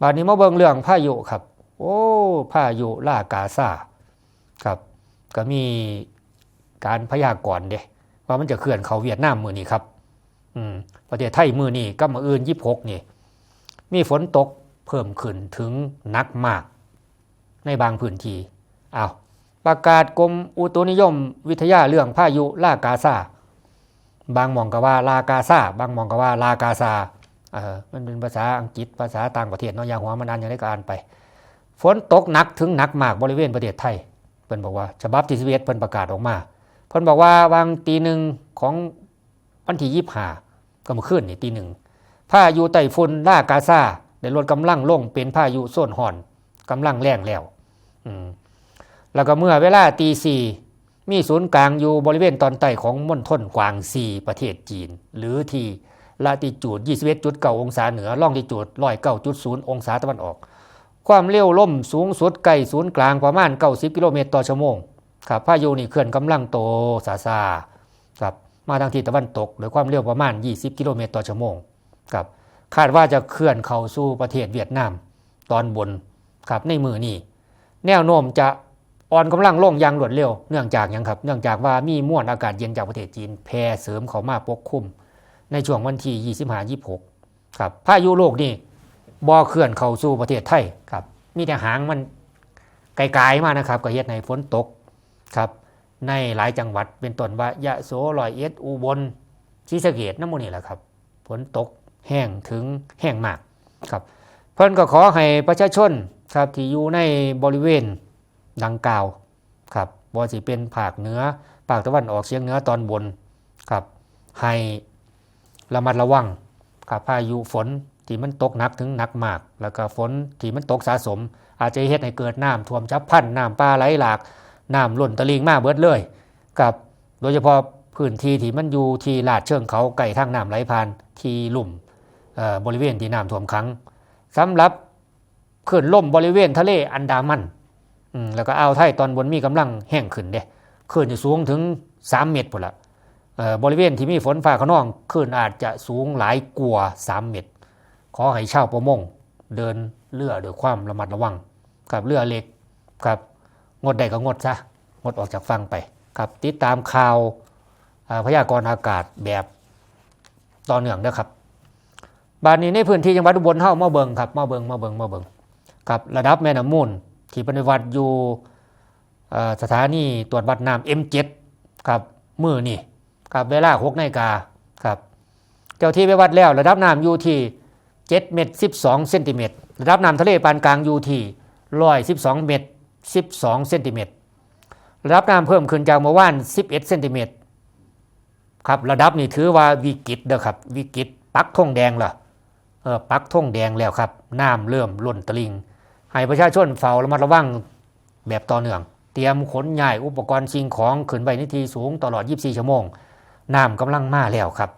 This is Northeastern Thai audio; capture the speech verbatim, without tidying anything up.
บาดนี้มาเบิ่งเรื่องพายุครับ โอ้ พายุลากาซาครับ ก็มีการพยากรณ์เด้ ว่ามันจะเคลื่อนเข้าเวียดนามมื้อนี้ครับ อืม ประเทศไทยมื้อนี้กับมื้ออื่น ยี่สิบหก นี่ มีฝนตกเพิ่มขึ้นถึงหนักมาก ในบางพื้นที่ อ้าว ประกาศกรมอุตุนิยมวิทยาเรื่องพายุลากาซา บางหม่องก็ว่าลากาซา บางหม่องก็ว่าลากาซา เออ มันเป็นภาษาอังกฤษ ภาษาต่างประเทศเนาะ อย่าหัวมันอ่านอย่างใดก็อ่านไป ฝนตกหนักถึงหนักมากบริเวณประเทศไทย เพิ่นบอกว่าฉบับที่ สิบเอ็ด เพิ่นประกาศออกมา เพิ่นบอกว่าหว่างตีหนึ่งของวันที่ ยี่สิบห้า ก็เมื่อคืนนี่ตีหนึ่ง พายุไต้ฝุ่นลากาซาได้ลดกำลังลงเป็นพายุโซนฮ้อน กำลังแรงแล้ว อืม แล้วก็เมื่อเวลาตีสี่ มีศูนย์กลางอยู่บริเวณตอนใต้ของมณฑลกวางซีประเทศจีน หรือที่ละติจูด ยี่สิบเอ็ดจุดเก้า องศาเหนือ ลองติจูด ร้อยเก้าจุดศูนย์ องศาตะวันออก ความเร็วลมสูงสุดใกล้ศูนย์กลางประมาณ เก้าสิบกิโลเมตรต่อชั่วโมงครับ พายุนี่เคลื่อนกำลังโตช้าๆครับ มาทางทิศตะวันตกด้วยความเร็วประมาณ ยี่สิบกิโลเมตรต่อชั่วโมงครับ คาดว่าจะเคลื่อนเข้าสู่ประเทศเวียดนามตอนบนครับ ในมื้อนี้ แนวโน้มจะอ่อนกำลังลงอย่างรวดเร็ว เนื่องจากหยังครับ เนื่องจากว่ามีมวลอากาศเย็นจากประเทศจีนแผ่เสริมเข้ามาปกคลุม ในช่วงวันที่ ยี่สิบห้า ยี่สิบหก ครับ พายุลูกนี้บ่เคลื่อนเข้าสู่ประเทศไทยครับ มีแต่หางมันไกลๆมานะครับ ก็เฮ็ดให้ฝนตกครับ ในหลายจังหวัด เป็นต้นว่ายะโส ร้อยเอ็ด อุบล ศรีสะเกษ นำหมู่นี้แหละครับ ฝนตกแฮงถึงแฮงมากครับ เพิ่นก็ขอให้ประชาชนครับ ที่อยู่ในบริเวณดังกล่าวครับ บ่ว่าสิเป็นภาคเหนือ ภาคตะวันออกเฉียงเหนือตอนบนครับ ให้ระมัดระวังครับ พายุฝนที่มันตกหนักถึงหนักมาก แล้วก็ฝนที่มันตกสะสม อาจจะเฮ็ดให้เกิดน้ำท่วมฉับพลัน น้ำป่าไหลหลาก น้ำล้นตลิ่งมาเบิดเลยครับ โดยเฉพาะพื้นที่ที่มันอยู่ที่ลาดเชิงเขา ใกล้ทางน้ำไหลผ่าน ที่ลุ่ม เอ่อ บริเวณที่น้ำท่วมขัง สำหรับคลื่นลมบริเวณทะเลอันดามัน อืม แล้วก็อ่าวไทยตอนบนมีกำลังแฮงขึ้นเด้ คลื่นจะสูงถึง สามเมตรพุ้นละ เอ่อ บริเวณที่มีฝนฟ้าคะนอง คลื่นอาจจะสูงหลายกว่า สามเมตร ขอให้ชาวประมงเดินเรือด้วยความระมัดระวังครับ เรือเล็กครับ งดได้ก็งดซะ งดออกจากฝั่งไปครับ ติดตามข่าว เอ่อ พยากรณ์อากาศแบบต่อเนื่องเด้อครับ บาดนี้ในพื้นที่จังหวัดอุบลเฮามาเบิ่งครับ มาเบิ่ง มาเบิ่ง มาเบิ่งครับ ระดับแม่น้ำมูลที่เพิ่นวัดอยู่ เอ่อ สถานีตรวจวัดน้ำ เอ็มเจ็ด ครับ มื้อนี้ครับ เวลา หกนาฬิกาครับ เจ้าที่ไปวัดแล้ว ระดับน้ำอยู่ที่ เจ็ดเมตร สิบสองเซนติเมตร ระดับน้ำทะเลปานกลางอยู่ที่ ร้อยสิบสองเมตร สิบสองเซนติเมตร ระดับน้ำเพิ่มขึ้นจากเมื่อวาน สิบเอ็ดเซนติเมตร ครับ ระดับนี้ถือว่าวิกฤตเด้อครับ วิกฤต ปักธงแดงละ เออ ปักธงแดงแล้วครับ น้ำเริ่มล้นตลิ่ง ให้ประชาชนเฝ้าระมัดระวังแบบต่อเนื่อง เตรียมขนย้ายอุปกรณ์สิ่งของขึ้นไว้ในที่สูงตลอด ยี่สิบสี่ ชั่วโมง น้ำกำลังมาแล้วครับ